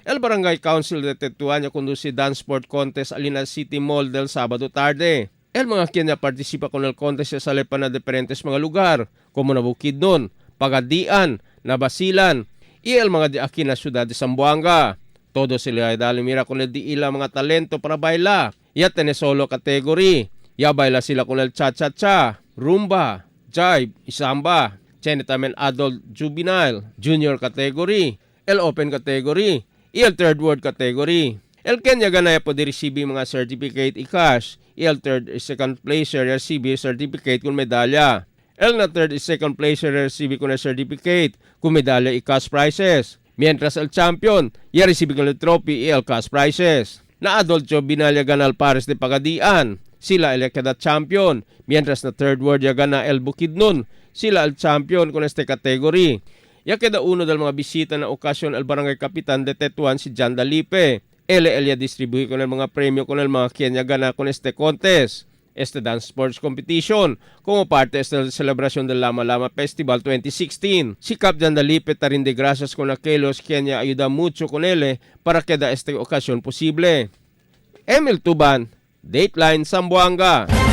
El Barangay Council de Tetuan ya conduce dance sport contest alina City Mall del Sabado tarde. El mga quien ya participa con el contest ya sale pa na diferentes mga lugar, como na Bukidnon, Pagadian, Nabasilan, y el mga di aquí na ciudad de Zamboanga. Todo sila ay dali mira con el di ila mga talento para baila. Ya tiene solo category. Ya baila sila con el cha-cha-cha, rumba, jive, y samba. Tiene también adult juvenile, junior category, el open category, y el third world category. El Kenya gana ya pwede receive mga certificate y cash. Y el third y second placer receive certificate con medalya. El na third y second placer recibe con el certificate con medalya y cash prizes. Mientras el champion ya recibe con el trophy y el cash prizes. Na adult juvenile ya gana el Pares de Pagadian. Sila el queda champion. Mientras na third world ya gana el Bukidnon. Sila el champion con este category. Ya queda uno del mga bisita na okasyon el barangay kapitan de Tetuan si Jan Dalipe. El el ya distribuye con el mga premio con el mga quien ya gana con este contest. Este dance sports competition como parte de esta celebración del Lama Lama Festival 2016. Si Cap Jan Dalipe ta rinde gracias con aquellos quien ya ayuda mucho con él para que da esta ocasión posible. Emil Tuban, Dateline Zamboanga.